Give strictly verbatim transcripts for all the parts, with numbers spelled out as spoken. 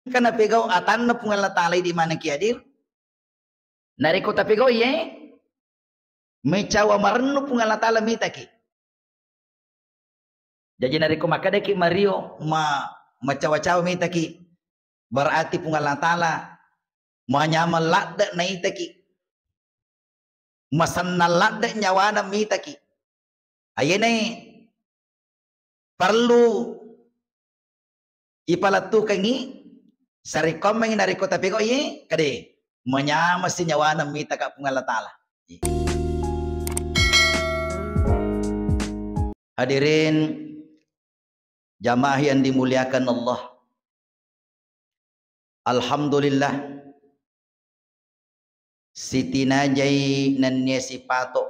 Engka napegau atanna Puang Allah Ta'ala idi maneng ki hadir. Narekko tapegau iye, mecawa marennu Puang Allah Ta'ala mitaki. Jaji narekko makkedaki mario ma-, macawa-cawa mitaki, berarti Puang Allah Ta'ala manyameng ladde naitaki, masennang ladde nyawana mitaki. Ayenai perlu ipalettukengngi, sarekkoammengngi narekko tapegau iye, kade manyameng si nyawana mitaka Puang Allah Ta'ala. Hadirin jamaah yang dimuliakan Allah. Alhamdulillah, sitinajai nennia sipato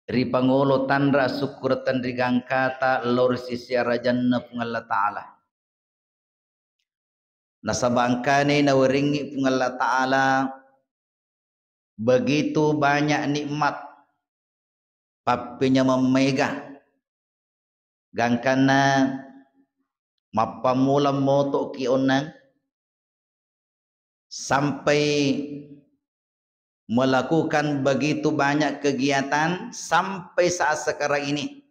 ripangolo tanra sukkureng tenri gangkata lao ri sisi arajanna Puang Allah Ta'ala. Nasaba engkani nawerengngi Puang Allah Ta'ala begitu banyak nikmat, pappenyameng maega. Gangkanna mappammula motoki onnang sampai melakukan begitu banyak kegiatan sampai saat sekarang ini.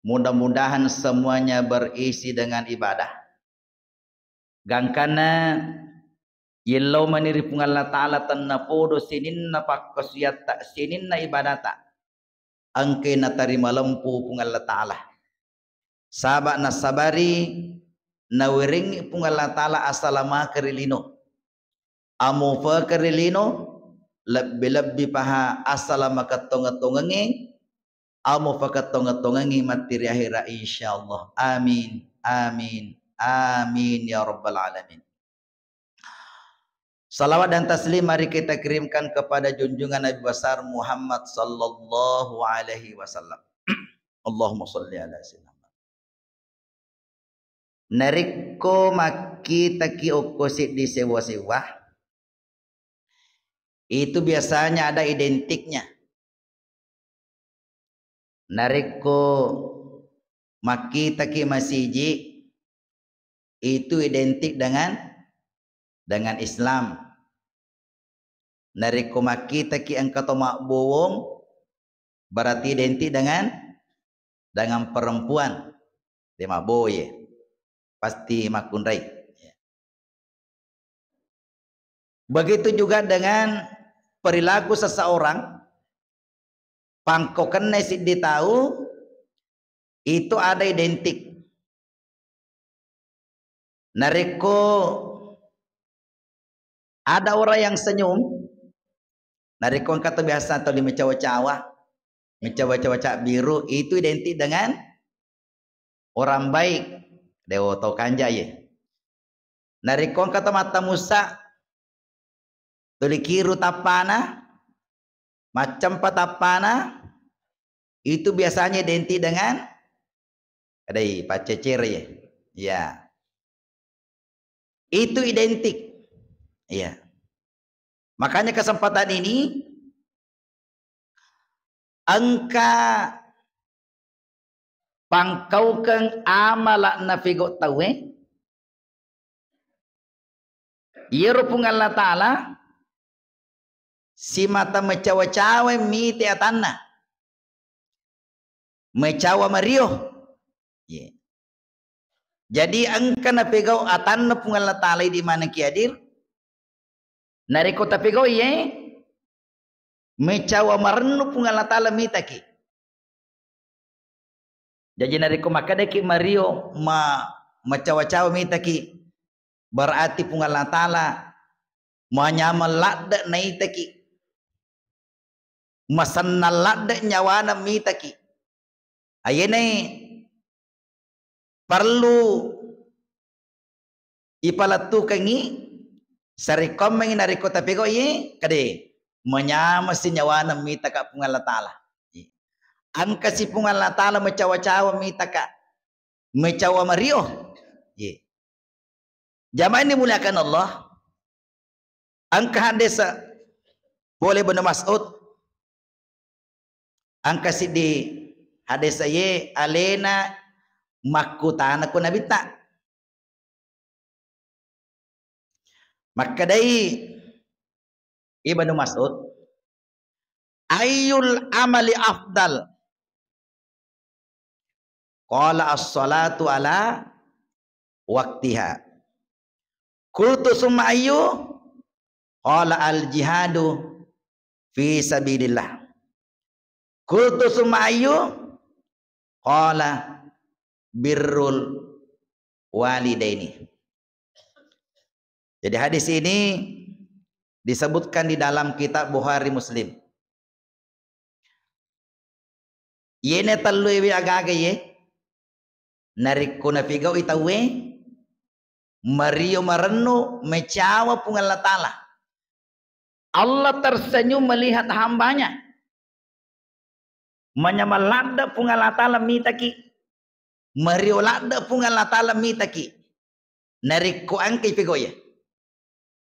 Mudah-mudahan semuanya berisi dengan ibadah. Gangkanna yellau mani ri Puang Allah Ta'ala tennapodo sininna pakkasuyatta, sininna ibadata, engkai natarima lempu Puang Allah Ta'ala. Saba nasabari nawerengngi Puang Allah Ta'ala asalamakeng ri lino. Amufekeng ri lino, lebbi-lebbi paha asalamakeng tongeng-tongengnge, amufekeng tongeng-tongengnge matti ri ahera, insyaallah. Amin, amin, amin ya rabbal alamin. Salawat dan taslim mari kita kirimkan kepada junjungan Nabi besar Muhammad sallallahu alaihi wasallam. Allahumma shalli ala sayyidina Muhammad. Narekko makkitaki okko seddi sewwa-sewwa, itu biasanya ada identiknya. Narekko makkitaki masiji, itu identik dengan, dengan Islam. Narekko makkitaki engka to mabbowong, berarti identik dengan, dengan perempuan. De mabboye. Pasti makkunrai. Begitu juga dengan perilaku seseorang, pangkokenna siddi tau, itu ada identik. Narekko ada orang yang senyum, narekko engka to biasa tuli mecawa-cawa, mecawa-cawa cabbiru, itu identik dengan orang baik. Dewa to kanja ye. Narekko engka to mattamusa, tuli kiru tappana, maccempa tappana, itu biasanya identik dengan, adai, paccecere ye. Ya. Itu identik. Ya. Makanya kesempatan ini engka pangkaukeng amala napegau tauwe, iyaro Puang Allah Ta'ala simata mecawa-cawa mite atanna. Mecawa mario. Ye. Jadi engka napegau atanna Puang Allah Ta'ala idi maneng ki hadir. Narekko tapegau iye, mecawa marennu Puang Allah Ta'ala mitaki. Jaji narekko makkedaki mario ma-, macawa-cawa mitaki, berarti Puang Allah Ta'ala manyameng ladde naitaki, masennang ladde nyawana mitaki. Ayenai perlu ipalettukengngi, sarekkoammengngi narekko tapegau iye, kade manyameng si nyawana mitaka Puang Allah Ta'ala. Engka si Puang Allah Ta'ala mecawa-cawa mitaka, mecawa mario. Ye. Jamaah yang dimuliakan Allah, engka hadis boleh Ibnu Mas'ud, engka siddi hadis ye alena makkutana ku Nabitta. Makkedai Ibnu Mas'ud, "Ayyul amali afdal?" Qala, "As-salatu ala waqtiha." Qultu, "Summa ayyu?" Qala, "Al-jihadu fi sabilillah." Qultu, "Summa ayyu?" Qala, "Birrul walidaini." Jadi hadis ini disebutkan di dalam kitab Bukhari Muslim. Iyene tellu ewe agaga ye, narekko napigau'i tauwe, mario marennu, mecawa Puang Allah Ta'ala. Allah tersenyum melihat hambanya. Manyameng ladde Puang Allah Ta'ala mitaki. Mario ladde Puang Allah Ta'ala mitaki. Narekko engkai pigau'i.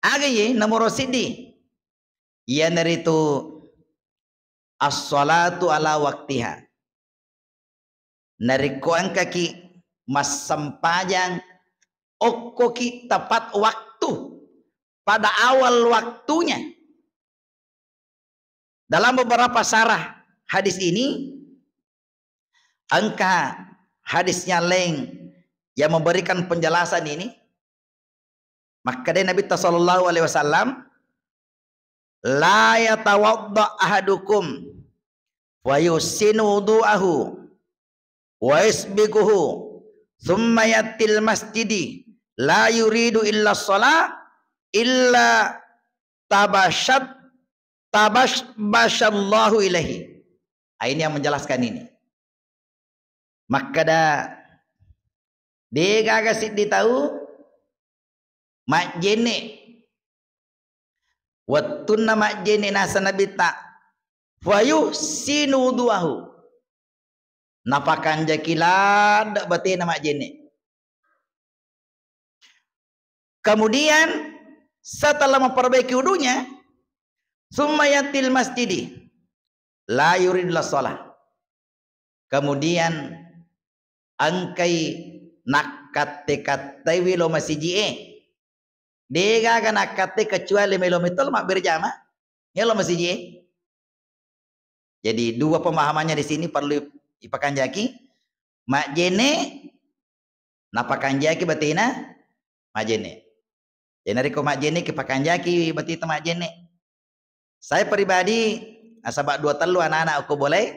Aga ye nomoro siddi? Iyanaritu as-salatu ala waqtiha. Narekko engkaki massempajang okkoki tepat waktu, pada awal waktunya. Dalam beberapa syarah hadis ini, engka hadisnya lain yang memberikan penjelasan ini. Makkeda Nabitta sallallahu alaihi wasallam, "La yatawadda ahadukum wa yuhsinu wudu'ahu wa yusbighuhu, tsumma yatil masjidi la yuridu illa shalah, illa tabashat, tabasbasyallahu ilaihi." Ah, ini yang menjelaskan ini. Makkeda, degaga siddi tau majjenne. Wettunna majjenne naseng Nabitta, "Fayuhsinu wudu'ahu." Napakanjaki ladde batena majjenne. Kemudian setelah memperbaiki wudunya, "Tsumma yatil masjidi la yuridu illa shalah." Kemudian engkai nakkatte-kattaiwi lo masiji'e. Degaga nakkatte kecuali melo metto lo mabbere jama. Iya lo masiji'e. Jadi dua pemahamannya di sini perlu ipakanjaki. Majjenne, napakanjaki batena majjenne. Jadi narekko majjenne, kipakanjaki bateta majjenne. Saya pribadi, nasaba dua tellu anak-anak ko boleh,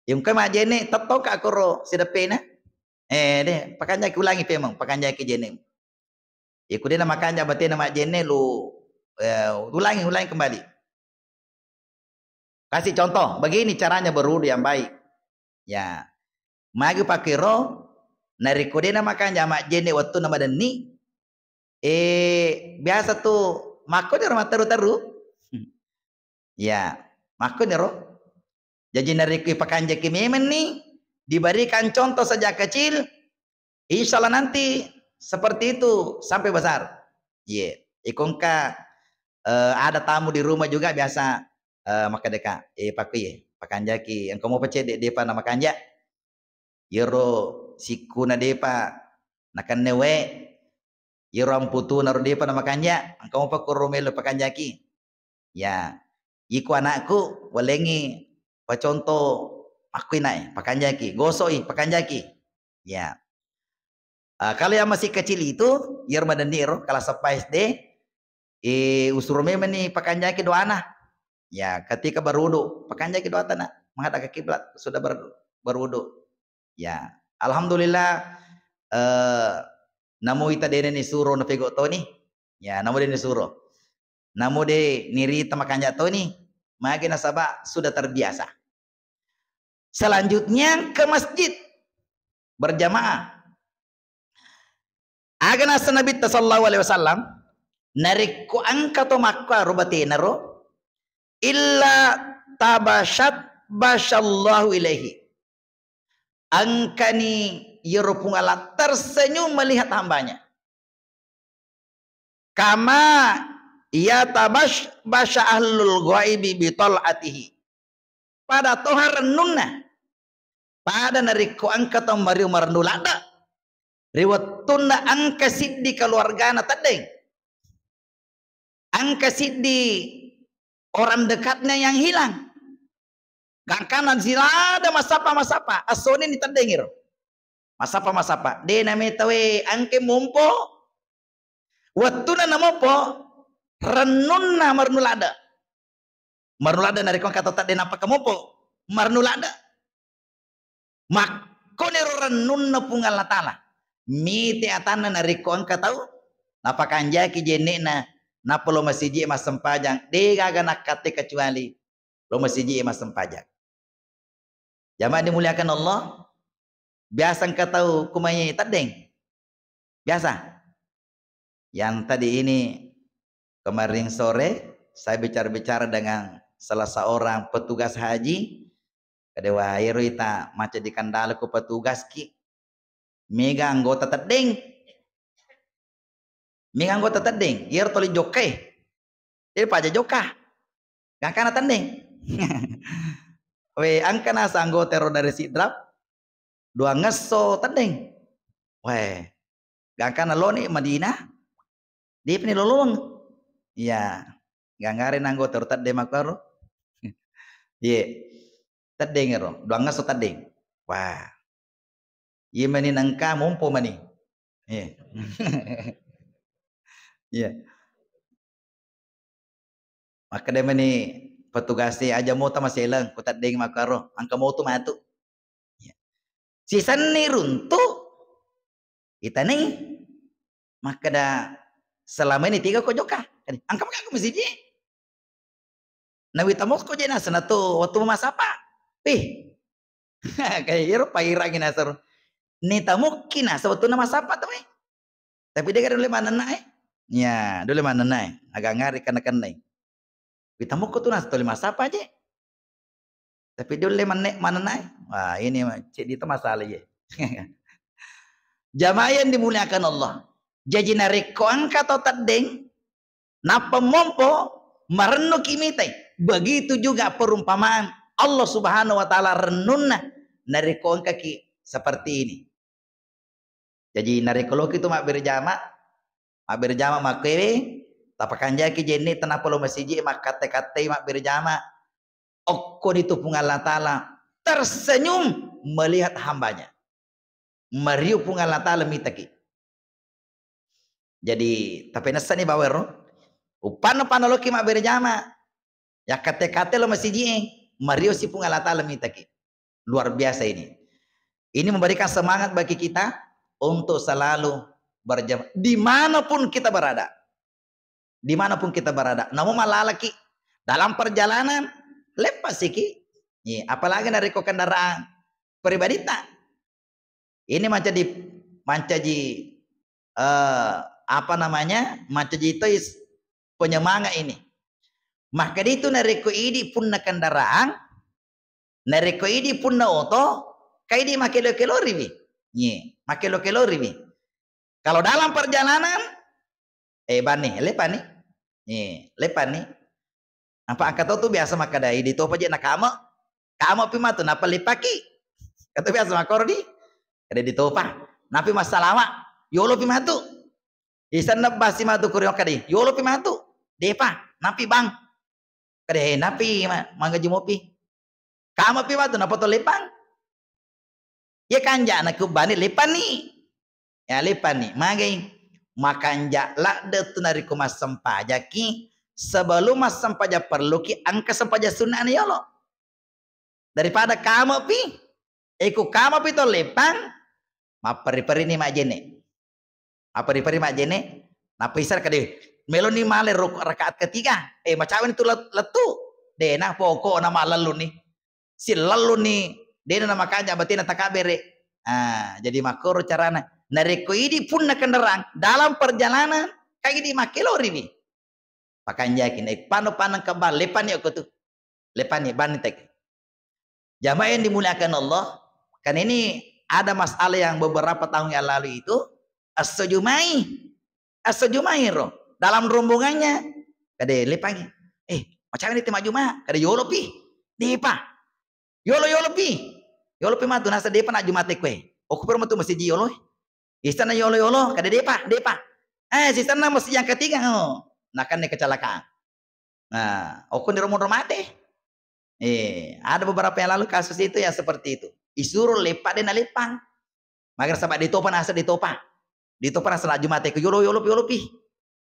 engka majjenne, tettoka koro sideppena. Eh, deh, pakanjaki ulangi pemeng, pakanjaki jenne. Iya, ku de namakanja batena majjenne, lu, eh, ulangi, ulangi kembali. Kasih contoh, begini caranya berwudu yang baik. Ya, magi pakiro, narekko de namakanja majjenne wettunna madenni, eh, biasa tu makkoniro matteru-teru. Ya, makkoniro. Jaji narekko ipakanjaki memenni, diberikan contoh sejak kecil, insya Allah nanti seperti itu sampai besar. Iya, iko engka, eh, ada tamu di rumah juga biasa, eh, makkedaka, eh, pakku ye, pakanjaki, engka mopa cedde, depa namakanja. Iyaro sikkuna depa nakenna wae, iyaro amputuna ro depa namakanja, engka mopa koro melo pakanjaki. Ya, iko anakku, walengngi paconto makkuinai, pakanjaki, gosoi, pakanjaki. Ya. Ah, kalau yang masih kecil itu, iyaro madenni ro, kelas empat S D, eh, usuro memenni pakanjaki doana. Ya, ketika berwudu, pakanjaki doata, Nak. Menghadap ke kiblat, sudah ber-, berwudu. Ya, alhamdulillah, eh, namu ita dene ni suro napego toni. Ya, namu dene suro. Namu de nirita makanja toni. Magi nasaba sudah terbiasa. Selanjutnya ke masjid berjamaah. Aga naseng Nabitta sallallahu alaihi wasallam, narekko engka to makkuaro batena ro, illa tabashat basyallahu ilaihi. Engkani iyaro Puang Allah tersenyum melihat hambanya. Kama yatabash-, basya ahlul ghaibi bital'atihi. Pada toha rennunna. Pada narekko engka tau mario marennu ladde. Ri wettunna engka siddi keluargana teddeng. Engka siddi orang dekatnya yang hilang. Gangkana silada massappa-massappa, essoni ni teddengiro. Massappa-massappa. De nametawe engke mompo. Wettuna namompo, rennunna marennu ladde. Marennu ladde narekko engka tau teddeng nappa kamompo, marennu ladde. Makkoniro rennunna Puang Allah Ta'ala. Mite atanna narekko engka tau napakanjaki jenne'na, nappa lo masiji massempajang, de gaga nakkatte kecuali lo masiji massempajang. Jamaah dimuliakan Allah, biasa engka tau kumai teddeng? Biasa? Yang tadi ini, kemarin sore saya bicara-bicara dengan salah seorang petugas haji, kade waero ita macca di Kendal ko petugas ki. Mega anggota teddeng. Mega anggota teddeng, iyaro toli jokkae. Jadi paja jokka. Gangkana teddeng. We, engka nasa anggota ero dari Sidrap, duangngesso teddeng. Weh, gangkana loni Madinah, dipni lolong. Iya, ganggare nanggo teru teddeng makkaro. Iye, teddeng ero, duangngesso teddeng. Wah, iye mani nengka mompo mani. Iya. Iya. Makkeda mani petugas e, aja mota maseleng, ko teddeng makkaro, engka motu matu. Iya. Sisenni runtu, itanai. Makkeda, selama ini tiga ko jokka. Engka maka aku masiji. Nawi tamokko je naseng nato wettu massappa. Ih. Kayak iyaro pairangi naseng. Ni tamokki naseng wettunna massappa to, eh. Tapi de gaga dole manenna, eh. Ya, dole manenna, eh. Agak ngari kena-kena. Wi tamokko tu naseng toli massappa je. Tapi de ulle manne-, manenna, eh. Wah, ini mah ceddi to masalah, ye. Jamaah yang dimuliakan Allah. Jaji narekko engka to teddeng, nappa mompo, marennuki mitai. Begitu juga perumpamaan Allah Subhanahu wa Ta'ala rennunna narekko engkaki seperti ini. Jaji narekko loki tu mabbere jama, mabbere jama makkewe, tapakanjaki jenne tenappa lo masiji makkatte-kattei mabbere jama. Okkoni tu Puang Allah Ta'ala tersenyum melihat hambanya. Mariu Puang Allah Ta'ala mitaki. Jadi, tapenessani bawero, uppanna panna loki mabbere jama, yakkatte-katte lo masiji e, mariu si Puang Allah Ta'ala mitaki. Luar biasa ini. Ini memberikan semangat bagi kita untuk selalu berjamaah dimanapun kita berada. Dimanapun kita berada. Namun malalaki dalam perjalanan, lepas siki. Iya, apalagi narekko kendaraan pribadita. Ini mancaji, mancaji, eh, apa namanya, mancaji tois penyemangat ini. Maka itu narekko idi punna kendaraan, narekko idi punna oto, kaidi makkelo-keloriwi. Nye, makkelo-keloriwi. Kalau dalam perjalanan, eh, banni, lepani. Nye, lepani. Apa angka to tu biasa makkeda, idi topa je nakame. Kame pi matu, napa lepaki. Kata biasa makkoro di. Kada ditopa. Napi massalawa, yolo pi matu. Isanna basi matu kuri makkeda, yolo pi matu. Depa, napi bang. Kada, eh, napi ma-, mangaji mopi. Kame pi matu, napa to lepang. Iya kanja'na kubbani lepanni. Ya, lepanni. Magai? Makanja' ladde tu narekko massempajaki, sebelum massempajang parelluki engka sempajang sunna'na yolo. Daripada kamepi, eh, ku kamepi to lepang, mapperi-perini majjenne. Mapperi-peri majjenne, nappa isar kade, meloni male ruk-, rakaat ketiga. Eh, macawani tu let-, lettu. Dena pokokna mallelluni. Sillelluni, dena namakanja batena takabbere. Ah, jadi makkoro carana. Narekko idi punna kendaraan dalam perjalanan, kaidi makkeloriwi. Pakanjaki, naik pano paneng kebal, lepani okko tu. Lepani, bani tek. Jamaah yang dimuliakan Allah, kan ini ada masalah yang beberapa tahun yang lalu itu, esso jumai. Esso jumai ro. Dalam rombongannya, kade lepangi. Eh, macam ini tema Juma, kade yolo pi. Depa. Yolo, yolo pi. Yolo pi matu, nasa depa na Jumate kue. Oku pero matu masiji yolo. Istanna yolo-yolo, kada depa, depa. Eh, sistanna masih yang ketiga, oh. nakenna kecelakaan. Nah, okko niro monro mate. Eh, ada beberapa yang lalu kasus itu yang seperti itu. Isuro leppa de naleppang. Magana sabab ditopa nasa ditopa. Ditopa nasa laju mate ke yolo, yolo, yolo pi.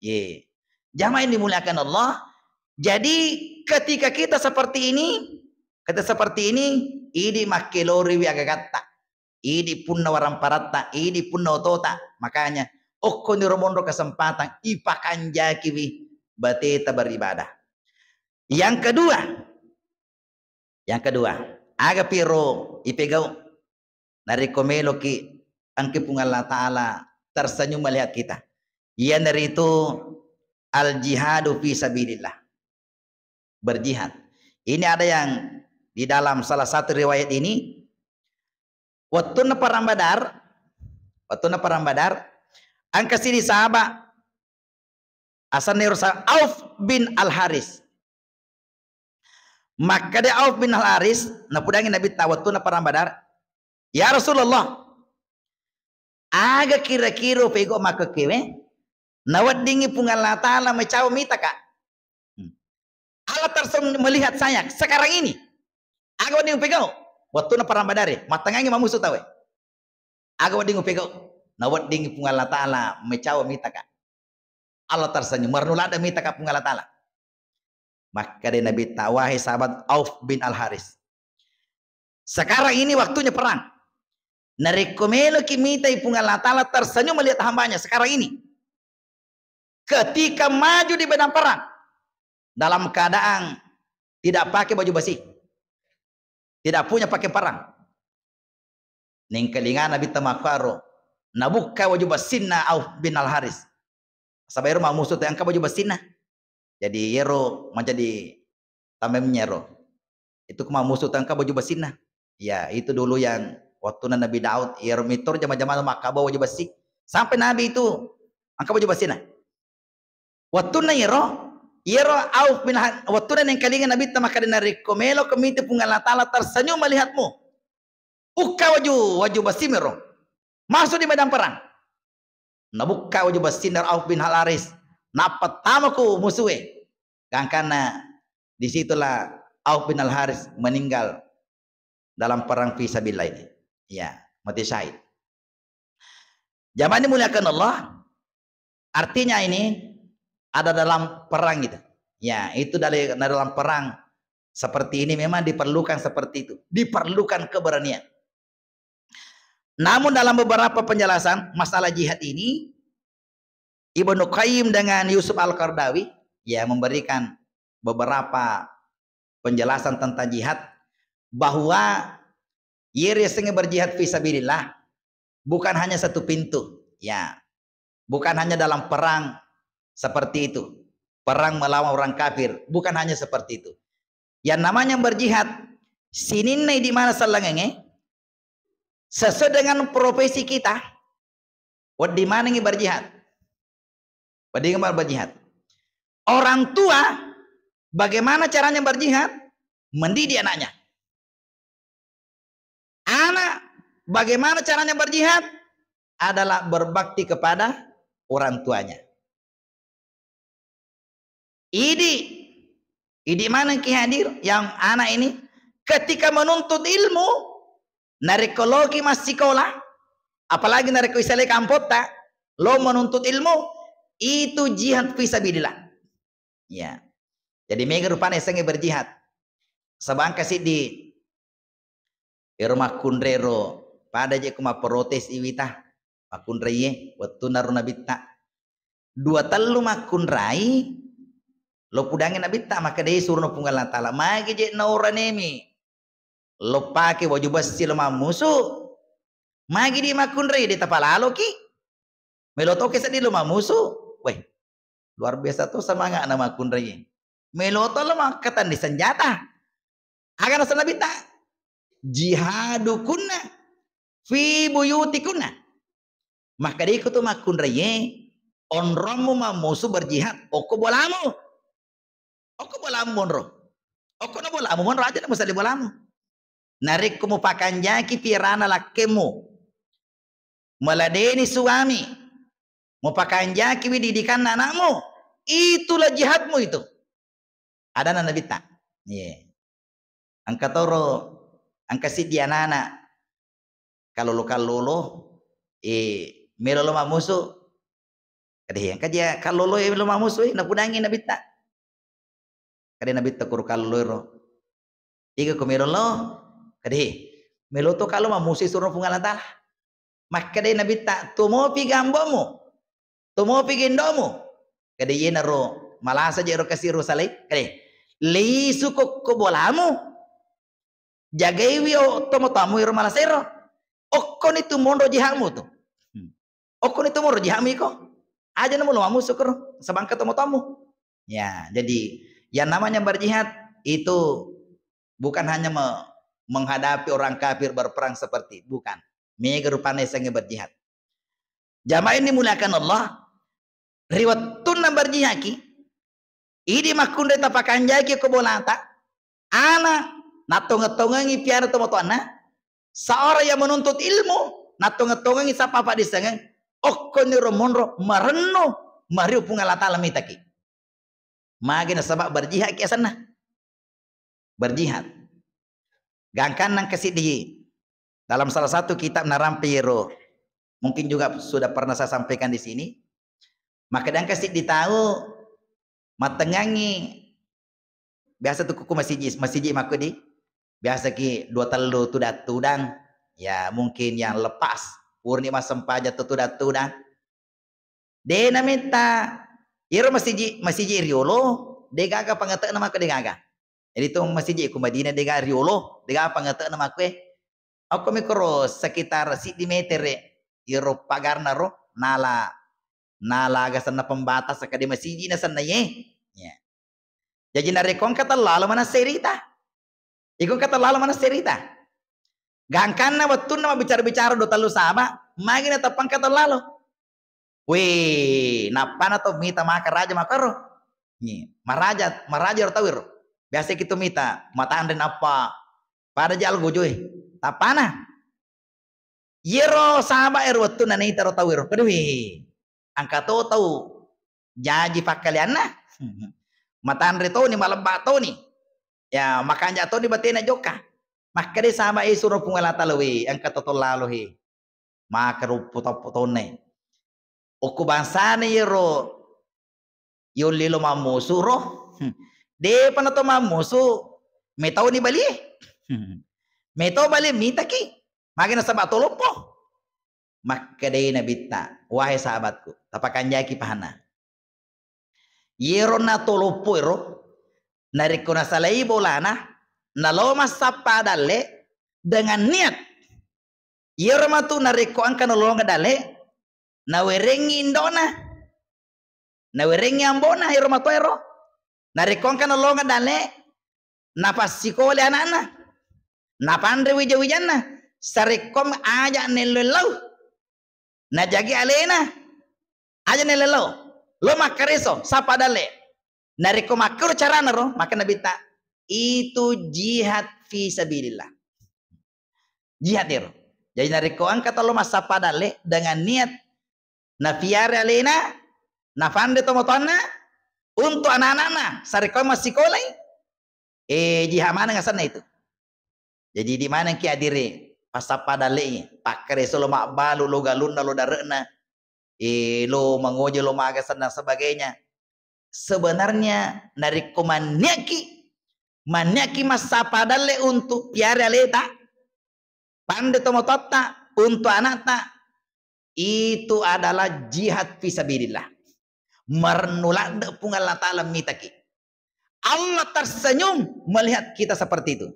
Ye. Jamaah yang dimuliakan Allah. Jadi ketika kita seperti ini, kita seperti ini, idi makkeloriwi agagatta. Idi punna waramparatta, idi punna otota. Makanya, okko niro monro kesempatan, ipakanjakiwi bateta beribadah. Yang kedua, yang kedua, aga piro ipegau narekko meloki engke Puang Allah Ta'ala tersenyum melihat kita. Iyanaritu al-jihadu fi sabilillah. Berjihad. Ini ada yang di dalam salah satu riwayat ini, wettunna perang Badar, wettunna perang Badar, engka sidi sahabat asenna ero sa-, Auf bin Al-Haris. Makkeda Auf bin Al-Haris, napudangi Nabitta wettunna perang Badar, "Ya Rasulullah, aga kira-kira upegau makkekkewe, naweddingi Puang Allah Ta'ala mecawa mitaka?" Hmm. Allah tersenyum melihat saya sekarang ini. Aga wedding upegau? Wettunna perang Badar, mattengngangi mammusu tauwe. Aga wedding upegau? Naweddingi Puang Allah Ta'ala mecawa mitaka. Allah tersenyum, merenung ladde mitaka Puang Allah Ta'ala. Makkeda Nabitta, "Wahai sahabat Auf bin Al-Haris, sekarang ini waktunya perang. Narekko meloki mitai Puang Allah Ta'ala tersenyum melihat hambanya sekarang ini. Ketika maju di medan perang, dalam keadaan tidak pakai baju besi, tidak punya pakaian perang." Nengkalinga Nabitta makkaro, nabukka waju bessinna Auf bin Al-Haris. Saba ero mammusu tau engka baju bessinna. Jadi ero mancaji tameng ero. Itu ku mammusu tau engka baju bessinna. Ya, itu dulu yang waktu Nabi Daud, ero mitor jama-jama makkabau waju bessi. Sampai Nabi itu engka baju bessinna. Wettunna iyaro, iyaro Auf bin Han-, wettunna nengkalinga Nabitta makkeda, "Narekko meloko mite Puang Allah Ta'ala tersenyum melihatmu, ukka waju, waju bessimiro. Masuk di medan perang." Nabukka waju bessinna Auf bin Al-Haris. Nappa tamaku musue. Gangkanna disitulah Auf bin Al-Haris meninggal dalam perang fisabilillah ini. Ya, mati syahid. Jamaah dimuliakan Allah, artinya ini ada dalam perang gitu. Ya, itu dari, dari dalam perang seperti ini memang diperlukan seperti itu, diperlukan keberanian. Namun dalam beberapa penjelasan masalah jihad ini, Ibnu Qayyim dengan Yusuf Al-Qardawi, ya, memberikan beberapa penjelasan tentang jihad, bahwa yeri sengi berjihad fisabilillah bukan hanya satu pintu, ya, bukan hanya dalam perang seperti itu, perang melawan orang kafir, bukan hanya seperti itu. Yang namanya berjihad, sininna di mana sellengengnge, sesuai dengan profesi kita, wedding manengngi berjihad. Wedding maneng berjihad. Orang tua, bagaimana caranya berjihad? Mendidik anaknya. Anak, bagaimana caranya berjihad? Adalah berbakti kepada orang tuanya. Idi, idi maneng ki hadir yang anak ini ketika menuntut ilmu, narekko loki massikola, apalagi narekko isalai kampotta, lo menuntut ilmu, itu jihad fisabilillah. Ya. Jadi mega rupana yasengnge berjihad. Sabangka siddi ero makkunrero pada je ku mapprotes iwita makkunraie wettunna ro nabitta. Dua tellu makkunrai lo pudangnge nabitta makkedai surono Puang Allah Taala, magi je nauranemi lo pake waju bessi lo mammusu. Magi di makkunrai de tapalaloki. Melo toke seddi lo mammusu. Weh, luar biasa to semangatna makkunrai. Melo to lo makkatenni senjata. Aga naseng nabitta? Jihadukunna fi buyutikunna. Makkeda iko tu makkunraie, onrommu mammusu berjihad okko bolamu. Okko bolamu monro. Okko na bolamu monro aja na musalli bolamu. Narekko mupakanjaki pirana lakkemmu, meladeni suami, mupakanjakiwi didikanna anakmu, itulah jihadmu itu. Adana Nabitta. Iya. Engka toro, engka siddi anana kallolo-kallolo, eh, melo lo mammusu. Kade, engka ja kallolo e lo mammusu, eh, napudangi Nabitta. Kade Nabitta kuro kallolo ero. Iga ko melo lo? Kade, melo to kalo mammusu suro Puang Allah Taala. Makkeda Nabitta, "Tumopi gambomu, tumopi gendomu." Kade yenaro malasa je ro kasi ro salai. Kade, "Lisu kokko bolamu, jagaiwi o tomo-tomu ero malasa ero. Okkoni tu monro jihamu tu. Hmm. Okkoni tu monro jihamu iko. Aja namu lo mammusu koro, sabangka tomo-tomu." Ya, jadi yang namanya berjihad itu bukan hanya me-, menghadapi orang kafir berperang seperti, bukan. Mega rupanna yasengnge berjihad. Jamaah yang dimuliakan Allah, ri wettunna berjihadki, idi makkunrai tapakanjaki ko bolata, ana nattongeng-tongengi piara tomatoanna, seorang yang menuntut ilmu, nattongeng-tongengi sappa paddissengeng, okkoniro monro marennu mariu Puang Allah Taala mitaki. Magi nasaba berjihad ki asenna. Berjihad. Gangkanna engka siddi dalam salah satu kitab narampe ero, mungkin juga sudah pernah saya sampaikan di sini. Makkeda engka siddi tau mattengngangi, biasa tu kuku masiji, masiji makkudi, biasa ki dua tellu tudang-tudang, ya mungkin yang lepas, purani massempajang tu tudang-tudang. De nametta, iyaro masiji, masiji riolo, de gaga pangate'na mako de gaga. Jadi tu masiji ku Madinah de gaga riolo, de gaga pangate'na mako e. Okko mikoro sekitar siddi metere iyaro pagarna ro, nala, nala aga senna pembatas, kade masiji na senna ye. Ya. Jaji narekko engka tellalo manessai rita. Iko engka tellalo manessai rita. Gangkanna wettunna mabbicara-bicara dua tellu saba, magi nateppa engka tellalo. Weh, nappana to mita maka raja makaro. Ni, maraja, maraja ro tau ero. Biasa ki to mita, matanre nappa pada jal gojoe. Tappana. Iyero saba ero wettunna naita ro tau ero. Kedue, engka to tau jaji pakkalianna. Matanre toni, malebba toni. Ya, makanja toni batena jokka. Makkeda saba e suro Puang Allah Taala, "We, engka to tellalo he. Maka ruppo toppo tonne." Okko bangsana iyero yolli lo mammusu ro. Hmm. Depa na to mammusu, metauni bali. Hmm. Meto bali mitaki. Magi nasaba to loppo. Makkedai Nabitta, "Wahai sahabatku, tapakanjaki pahanna. Iyero na to loppo ero, narekko nasalai bolana, nalo massappa dalle dengan niat." Iyaro matu narekko engka nalolongeng dalle, nawerengngi indona, nawerengngi ambona iyaro matu ero. Narekko engka nalolongeng dalle, napassikolai ana'na, napanre wija-wijanna, sarekko aja nello lao. Najagi alena, aja nello lao. Lo makkareso, sappa dalle. Narekko makkero carana ro, maka Nabitta, itu jihad fi sabilillah. Jihad ero. Jadi narekko engka tau lo massappa dalle dengan niat nafiare alena, nafanre tomatoanna, untuk anak-anakna, sarekko massikolai, eh, jihad maneng asenna itu. Jadi di maneng ki adire, passappa dalle i, pakkareso lo mabbalu, lo galunna, lo dare'na, eh, lo mangojo, lo maga senna sebagainya. Sebenarnya narekko manniakki, manniakki massappa dalle untuk piara aleta, panre tomatoatta, untuk anakta, itu adalah jihad fi sabilillah. Marennu ladde Puang Allah Taala mitaki. Allah tersenyum melihat kita seperti itu.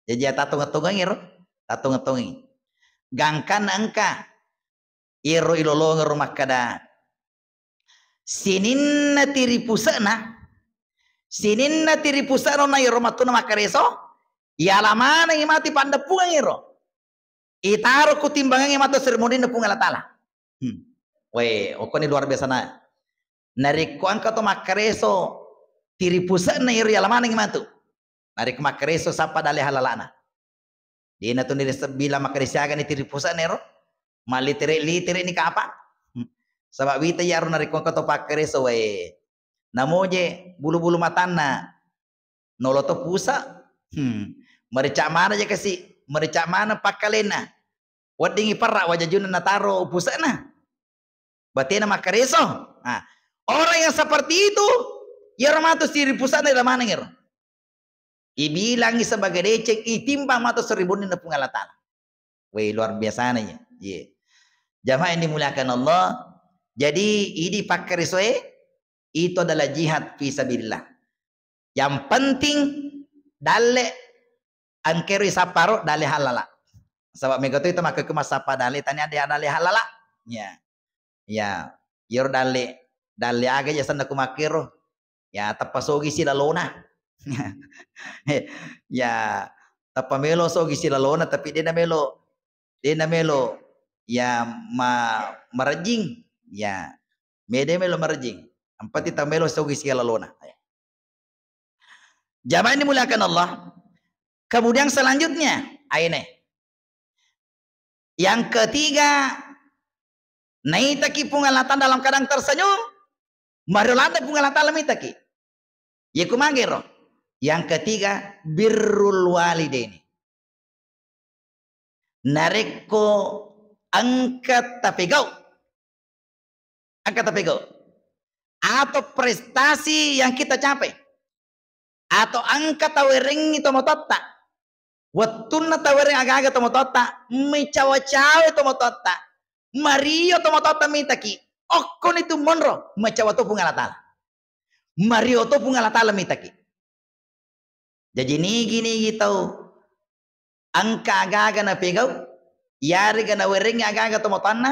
Jadi ya, tatongeng-tongengi ro, tatongeng-tongengi. Gangkanna engka iyaro ilolongeng ro makkeda, sininna tiri puse'na, sininna tiri puse'na na iyaro mattuna makkareso, yala manengi matu pandeppungeng iro. Itaro ku timbangengnge matu seri munrinna Puang Allah Taala. Hmm. Weh, okkoni luar biasa na. Narekko engka to makkareso, tiri puse'na iro yala manengi matu. Narekko makkareso sappa dalle halalana. Dena tu nire sebila makkareso siagani tiri puse'na iro. Malitere-litere ni kapa. Hmm. Saba wita yaro narekko engka to pakkareso, weh. Namoje bulu-bulu matanna, nolo to pusa. Hmm. Merica mana je kasi, merica mana pakkalena. Weddingi perra wajajuna nataro pusana. Batena makkareso. Nah, orang yang seperti itu, iyaro matu siri pusana ila maneng ero. Ibilangi sebagai deceng, itimbang matu seribunni na Puang Allah Ta'ala. Weh, luar biasana ya. Iya. Jamaah yang dimuliakan Allah. Jadi, idi pakkaresoe, itu adalah jihad fi sabilillah. Yang penting dalle engkero isapparo dalle halala. Saba mega to ita makkeke massappa dalle tania de dalle halala. Ya. Ya, iyaro dalle, dalle aga ja senna ku makkero. Ya, teppa sogi si lalona. Ya, teppa melo sogi si lalona, tapi de na melo, de na melo, ya, ma-, marejing. Ya, mede melo marejing. Ampati ta melo sogi si lalona. Jamaah yang dimuliakan Allah. Kemudian selanjutnya, aine. Yang ketiga, naitaki Puang Allah Ta'ala dalam keadaan tersenyum, mario ladde Puang Allah Ta'ala mitaki. Ye kumagero? Yang ketiga, birrul walidaini. Narekko engka tapegau, engka tapegau, atau prestasi yang kita capai, atau engka tawerengngi tomatoatta, wettunna tawereng aga-aga tomatoatta, mecawa-cawa tomatoatta, mario tomatoatta mitaki, okkoni tu monro, mecawa to Puang Allah Ta'ala. Mario to Puang Allah Ta'ala mitaki. Jaji nigi-nigi tau engka aga-aga napegau, yarega nawerengngi aga-aga tomatoanna,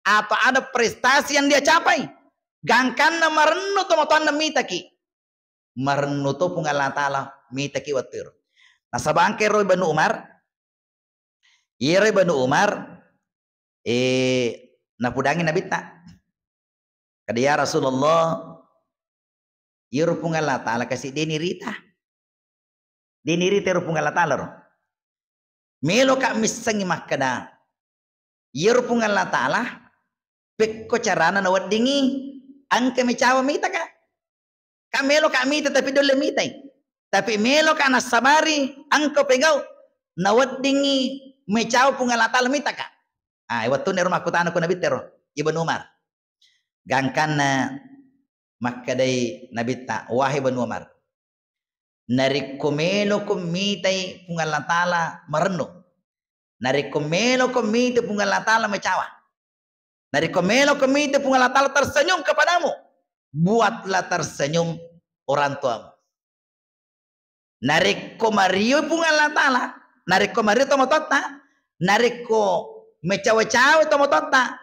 atau ada prestasi yang dia capai, gangkanna marennu tomatoanna mitaki, marennu to Puang Allah Ta'ala mitaki wettu ero. Nasaba engka ero Ibnu Umar, iyaro Ibnu Umar, eh, napudangi Nabitta. Kada, "Ya Rasulullah, iyaro Puang Allah Ta'ala kasi de nirita. De nirita ero Puang Allah Ta'ala ro. Meloka missengngi makkeda, iyaro Puang Allah Ta'ala, pekko carana naweddingi engka mecawa mitaka. Ka meloka mita tapi dolle mitai. Tapi meloka nassabari engka pegau, naweddingi mecawa Puang Allah Ta'ala mitaka." Ah, wettunna ero makkutana ku Nabitta ero, Ibnu Umar. Gangkanna makkedai Nabitta, "Wahai Ibnu Umar, narekko meloko mitai Puang Allah Ta'ala marennu, narekko meloko mitai Puang Allah Ta'ala mecawa, narekko meloko mitai Puang Allah Ta'ala tersenyum kepadamu, buatlah tersenyum orang tuamu." Narekko mario Puang Allah Ta'ala, narekko mario tomatoatta, narekko mecawa-cawa tomatoatta,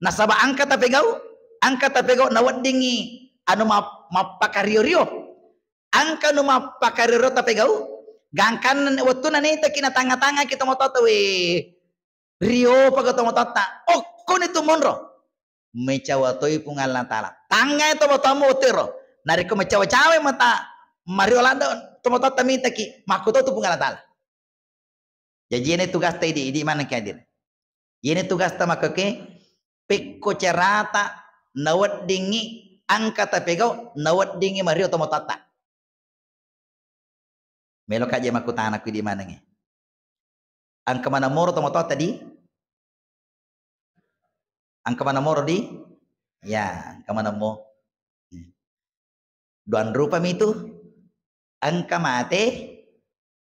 nasaba engka tapegau, engka tapegau naweddingi anu ma-, mappakario-rio. Engka nu mappakario-rio tapegau, gangkanna wettunna naitaki natangnga-tangngaki tomatoatta, we, rio paga tomatoatta, okkoni tu monro. Mecawa toi Puang Allah Ta'ala. Tangngai tomatoammu wettu ero. Narekko mecawa-cawai mata, mario ladde tomatoatta mitaki, makkuto tu Puang Allah Ta'ala. Jaji iyana tugasta idi, idi maneng ki hadir. Iyana tugasta makkeke, pekko carata naweddingi engka tapegau, naweddingi mario tomatoatta. Meloka je makkutana ku idi manengnge. Engka maneng moro tomatoatta di? Engka maneng moro di? Ya, engka maneng mo. Duang rupa mitu. Engka mate,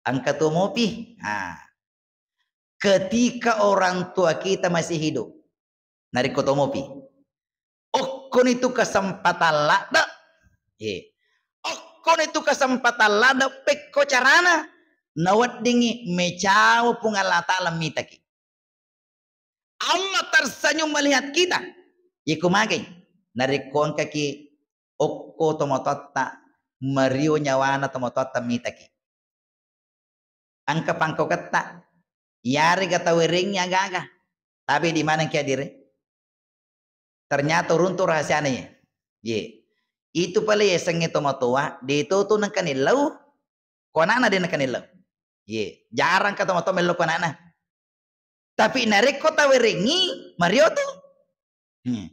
engka tuo mopi. Ha. Ketika orang tua kita masih hidup, narekko tuo mopi, okkoni tu kesempatan ladde. Eh. Okkoni tu kesempatan ladde pekko carana naweddingi mecawa Puang Allah Ta'ala mitaki. Allah tersenyum melihat kita. Iko magai, narekko engkaki okko tomatoatta, mario nyawana tomatoatta mitaki. Engka pangkauketta, iyarega tawerengngi aga-aga. Tapi di maneng ki hadir e? Ternyata uruntu rahasiana ye. Ye. Itu pale yasengnge tomatoa, de to tu nengka nillau, ko anana de nengka nillau. Ye. Jarang ka tomatoa mello ko anana. Tapi narekko tawerengngi, mario tu. Hmm.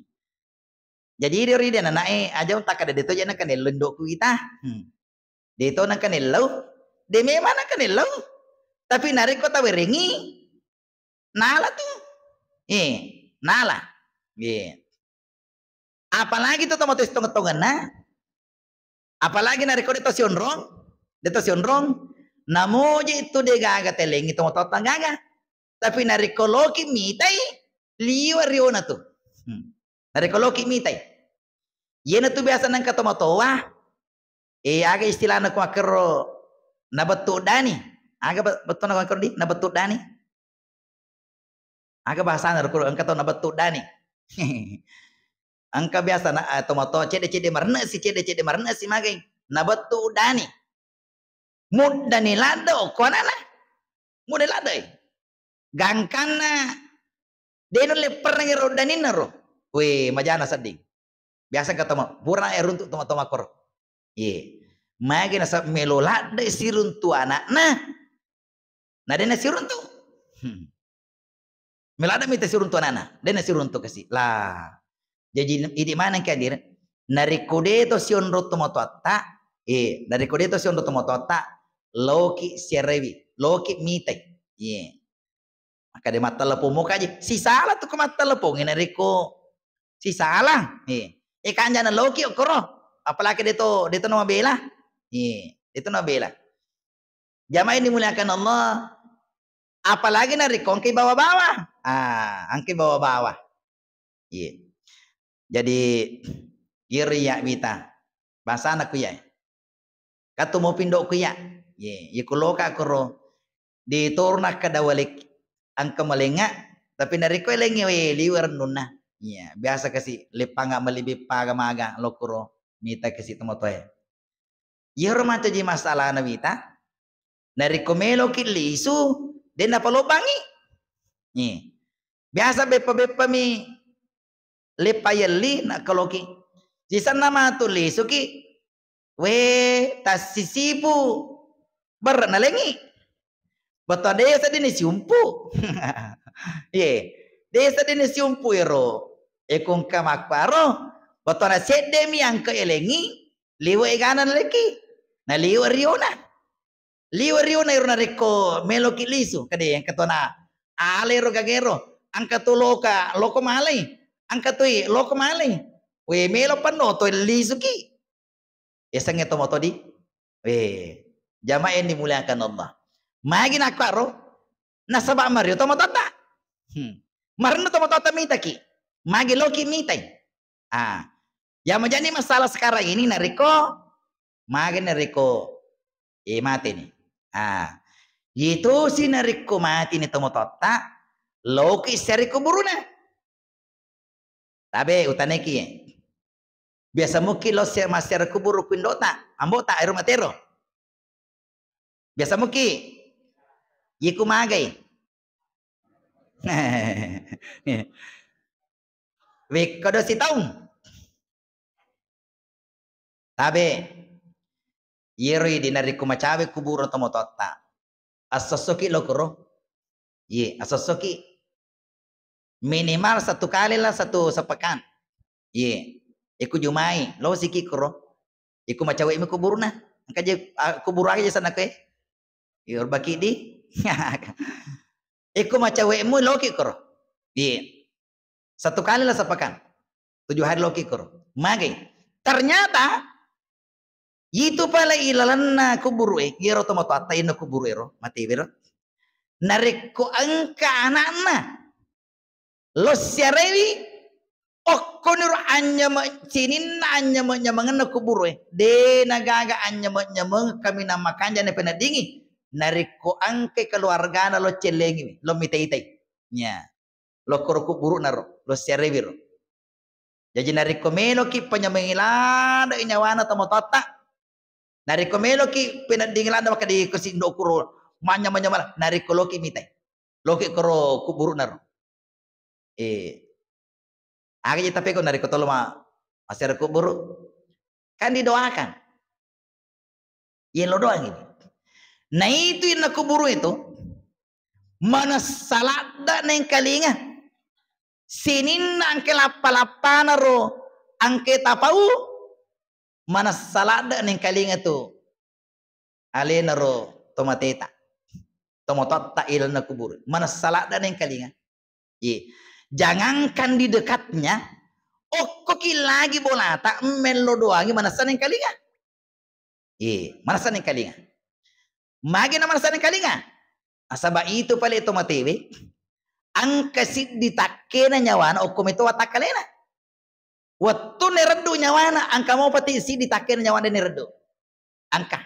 Jadi ri ri anana'e aja untakkada de to je nengka nellau indo'ku ita. Hmm. De to nengka nellau, de memang nengka nellau. Tapi narekko tawerengi, nala tu. Eh, nala. Eh. Apalagi tu tomatoa sitongeng-tongenna, apalagi narekko de to sionrong, de to sionrong, namoje tu de gaga telengi tomatoatta gaga. Tapi narekko loki mitai, liwa riona tu. Hmm. Narekko loki mitai. Iyana tu biasa nengka tomatoa, eh, aga istilahna ko makkero nabettu dani. Aga be-, bettuna ko makkero di, nabettu dani. Aga bahasana ro, engka tau nabettu dani. Engka biasa na, eh, tomatoa cedde-cedde marennesi, cedde-cedde marennesi magai. Nabettu dani. Muddani ladde okko anana. Muddani ladde. Gangkanna de nulle perrengi ro daninna ro. Weh, majana sedding. Biasa engka toma, pura e runtu toma-toma koro. Iye. Magi nasaba melo ladde siruntu anakna. Na de nasiruntu. Hmm. Melo ladde mita siruntu anakna. De nasiruntu kasi. Lah. Jaji idi maneng ke hadir. Narekko de to sionro tomatoatta, eh, narekko de to sionro tomatoatta, loki siarewi, loki mitai. Iye. Makkeda mattelepong moka aja. Sisala tu ko mattelepong, narekko sisala, eh. Eh, kanjana loki okkoro. Apalagi de to, de to na mabela. Eh, de to na mabela. Jamaah yang dimuliakan Allah, apalagi narekko engkai bawa-bawa. Ah, engkai bawa-bawa. Iya. Jadi, iyaro iya wita. Bahasana ku iya. Katu mau pindo ku iya. Iya, iya ku loka koro. Di torna kada walek engka malenga, tapi narekko elengi we liwe rennunna. Iya, biasa kasi leppanga malibe paga maga lokoro mita kasi tomatoe. Iyaro mancaji masalahna wita, narekko meloki lisu, de napalobbangi. Nih, biasa beppa-beppami leppa yelli nakkoloki. Sisenna matu lisuki, we tassisipu berre nalengi. Bettuanna desa dini siumpu. Ye, desa dini siumpu ero. Eko engka makkaro, bettuanna seddemi angka elengi, liwe egana naleki. Na liwe riona. Liwe riona ero narekko meloki lisu, kade engka tona ale ro gagero, angka tu loka, loko malai, angka tui, loko malai. We melo panno to lisuki. Yasengnge tomatoa di. Eh, jamaah yang dimuliakan Allah. Magi nakkaro, nasaba mario tomatoatta. Hmm. Marennu tomatoatta mitaki. Magi loki mitai. Ah, yang menjadi masalah sekarang ini narekko, magi narekko, eh, mati ni. Ah, itu si narekko mati ni tomatoatta, loki seri kuburuna. Tabe utaneki. Biasa muki lo sia-, massiara kuburu ku indota, ambota ero matero. Biasa muki. Yiku magai. Wekko do sitaung. Tabe. Yero idi narekko macawe kuburu tomatoatta. Assossoki lo kuro. Ye, assossoki. Minimal satu kali lah satu sepekan. Ye. Iku jumai, lo siki kuro. Iku macawe mi kuburuna. Engka je, ah, kuburu aga je sana kue. Yo baki di. Iku macawe mu loki kuro. Ye. Satu kali lah sepekan. Tujuh hari loki kuro. Magai. Ternyata itu pale ilalenna kuburu e, yero tomatoatta inna kuburu ero, mati bero. Narekko engka anakna, lo siarewi, okkoniro anyame-, sininna anyame-nyamengenna kuburu e. De nagaga anyame-nyameng kaminang makanja na peneddingi. Narekko engkai keluargana lo cellengi, lo mitai-tai. Nya. Lokkoro kuburuna ro, lo siarewi ro. Jaji narekko meloki panyamengi ladde nyawana tomatoatta, narekko meloki peneddingi ladde maka di kesindo kuro manyama-nyama, narekko loki mitai. Loki koro kuburuna ro. Eh. Aga je tapi ko narekko tolo ma-, massiara kuburu. Kan didoakan. Yello doang ini. Nah itu inna kuburu itu manessa ladde nengkalinga. Sininna engka lappa-lappana ro Angke tapau, manessa ladde nengkalinga tu alena ro tomateta, tomatoatta ilalenna kuburu. Manessa ladde nengkalinga. Ye, jangankan di dekatnya, okkoki lagi bolata mello doangi manessa nengkalinga. Ye, manessa nengkalinga. Magi na manessa nengkalinga? Nasaba itu pale tomatewe, engka siddi takkena nyawana okko meto watakkalena. Wettunna ireddu nyawana, engka mopati siddi takkena nyawana de nireddu. Engka.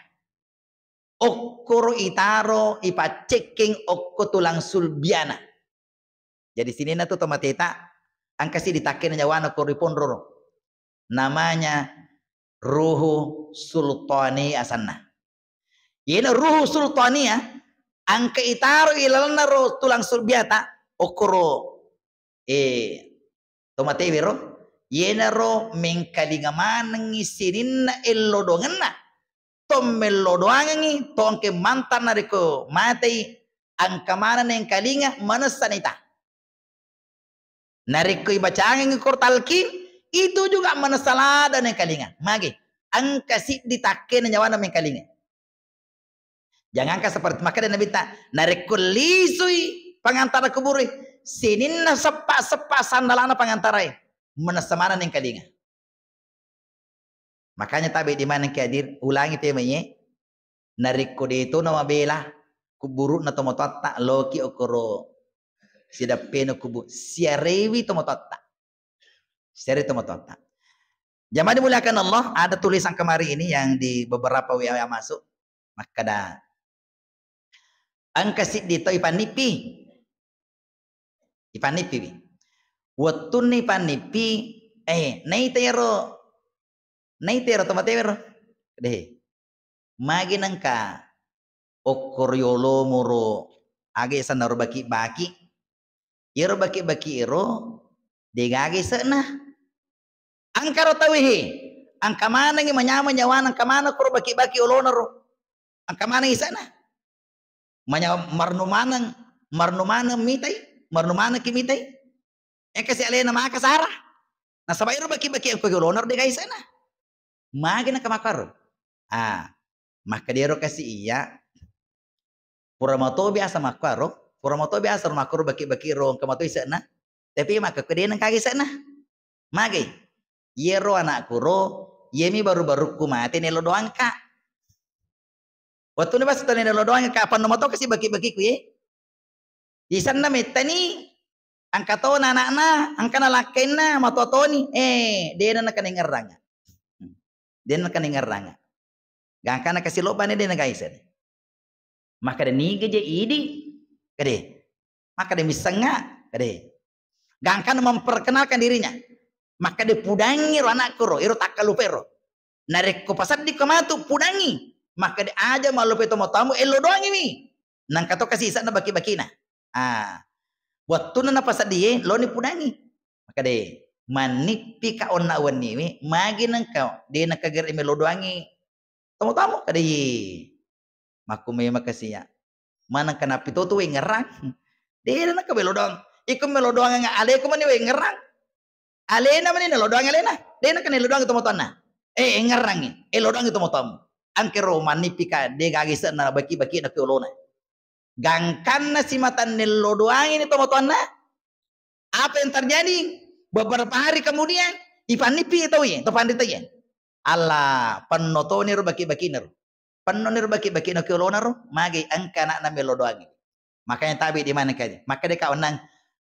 Okkoro itaro, ipaccekkeng okko tulang sulbiana. Jadi sininna tu tomateta, engka siddi takkena nyawana ko riponroro. Namanya ruhu sultani asanna. Yena ruhu sultania, engka itaro ilalenna ro tulang sulbiata, okkoro, eh, tomatewero, yenaro mengkalinga manengngi sininna ello doangenna. Tong mello doangengngi, tongke mantang narekko matei, engka maneng nengkalinga manessa nita. Narekko ibacangengngi koro talqin, itu juga manessa ladde nengkalinga. Magi, engka siddi takkena nyawana mengkalinga. Jangankan seperti, makkeda Nabitta, narekko lisui pangantara kuburu, sininna seppa-seppa sandalana pangantarae, manessa maneng nengkalinga. Makanya tabe di maneng ke hadir, ulangi temae, narekko de to na mabela kuburu'na tomatoatta, loki okkoro sidappena kubu-, siarewi tomatoatta. Siarewi tomatoatta. Jamaah dimuliakan Allah, ada tulisan kemarin ini yang di beberapa W A yang masuk. Makkeda, engka siddi to ipannippi. Ipannippiwi. Wettunna ipannippi, eh, naita ero, naita ero tomatewero. Deh. Magi nengka okkoro yolomoro aga sennaro baki-baki. Iyaro baki-baki ero degaga ise'na. Engkaro tauwe he, engka manengngi manyameng nyawana, engka maneng koro baki-baki olona ro. Engka maneng ise'na. Manya-, marno maneng, marno maneng mitai, marno manengki mitai. Engka si alena maka sara. Nasaba ero baki-baki engka olona ro degaga ise'na. Magi nengka makkaro. Ah, makkeda ero kasi iya, pura mato biasa makkaro, pura mato biasa ro makkaro baki-baki ro engka mato ise'na. Tapi makkekko de nengka ise'na. Magi? Iyero anakku ro, iyemi baru-barukku mate nello doangka. Wettunna basa toni nello doangka, penno mato kasi baki-bakiku ye. Isenna mettani, engka tona anakna, engkana lakkainna, matoa toni. Eh, de nengka nengngerranga. De nengka nengngerranga. Gangkana kasi lobbane de nengka ise'na. Makkeda niga je idi? Kede. Makkeda missengnga? Kede. Gangkana memperkenalkan dirinya. Makkeda pudangi ro anakku ro, ero takkalupero. Narekko paseddiko matu pudangi. Makkeda aja mallupe tomatoamu, ello doangiwi. Nengka to kasi ise'na baki-bakina. Ah. Wettunna napaseddie, loni pudangi. Makkeda, mannippika onna wenniwi, magi nengka, de nengka gere mello doangi. Tomatoamu kada ye. Makku memang kasiya. Maneng kana pitotu wengngerang. De nengka mello doang. Iko mello doang nga aleku mani wengngerang. Alena mani nello doang alena. De nengka nello doang tomatoanna. Eh, engngerangi. Eh, lo doang tomatoamu. Angkero mannippika de gaga ise'na baki-bakina ke olona. Gangkanna simata nello doangi ni tomatoanna. Apa yang terjadi? Beberapa hari kemudian, ipannippi tau ye, to panrita ye. Allah, penno toni ro baki-bakina ro. Penno ni ro baki-bakina ke olona ro, magi engka anakna mello doangi. Makanya tabe di mana kaji. Maka de ka onnang,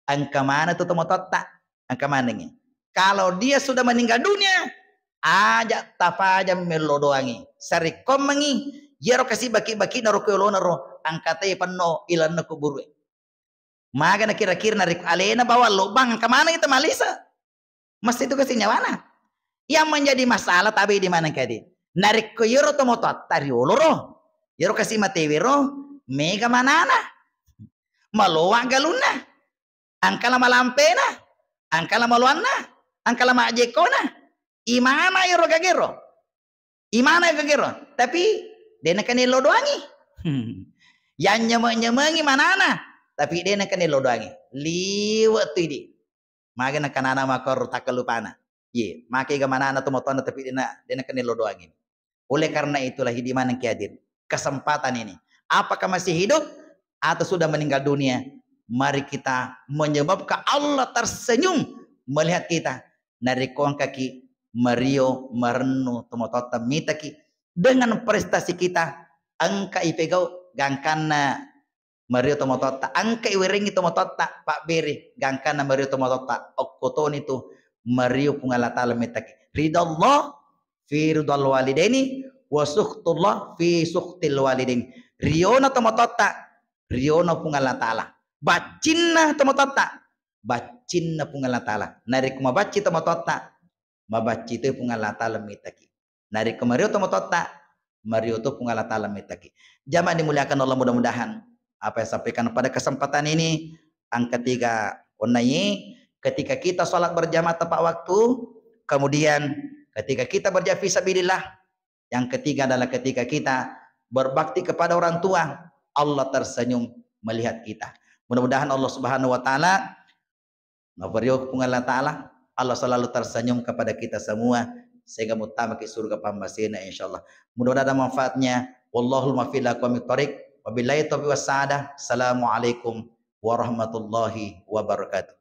engka mana tu tomatoatta, engka manengi. Kalau dia sudah meninggal dunia, aja tapajang mello doangi. Sarekkoammengi, yero kasi baki-bakina ro ke olona ro, angkatai penno ilanna kuburue. Magana kira-kira narekko alena bawang lobbang engka maneng itu malise. Mesti itu kasi nyawana. Yang menjadi masalah tabe di mana kadi. Narekko yero tomatoatta riolo ro, yero kasi matewe ro, mega manana. Maloa galunna. Angkala malampena, angkala maloanna, angkala majjekona. Imana yero gagero. Imana gagero, tapi de nengka nello doangi. Yang nyemeng-nyemengi manana, tapi de nengka nello doangi. Liwe tu idi. Magi nengka nana makkoro takkalupana. Ye, make ga manana to matoanna tapi dena dena kenelo doang ini. Oleh karena itulah hidi maneng ki hadir. Kesempatan ini. Apakah masih hidup atau sudah meninggal dunia? Mari kita menyebabkan Allah tersenyum melihat kita. Narekko engkaki mario marennu tomatoatta mitaki dengan prestasi kita, engka ipegau gangkanna mario tomatoatta, engka iwerengi tomatoatta pabbere gangkanna mario tomatoatta, okko toni tu mario Puang Allah Taala mitaki. Ridallah fi ridal walidaini wa sukhtullah fi sukhtil walidaini. Riona tomatoatta, riona Puang Allah Taala. Baccinna tomatoatta, baccinna Puang Allah Taala. Narekko mabacci tomatoatta, mabacci toi Puang Allah Taala mitaki. Narekko mario tomatoatta, mario to Puang Allah Taala mitaki. Jamaah dimuliakan Allah, mudah-mudahan apa yang sampaikan pada kesempatan ini, yang ketiga, onai, ketika kita sholat berjamaah tepat waktu, kemudian ketika kita berjamaah fisabilillah, yang ketiga adalah ketika kita berbakti kepada orang tua, Allah tersenyum melihat kita. Mudah-mudahan Allah Subhanahu wa Ta'ala, mapario Puang Allah Ta'ala, Allah selalu tersenyum kepada kita semua sehingga muttama ki surga pammasena, insyaallah. Mudah-mudahan ada manfaatnya. Wallahul muwaffiq ila aqwamit thariq. Wabillahi taufiq was sa'adah. Assalamualaikum warahmatullahi wabarakatuh.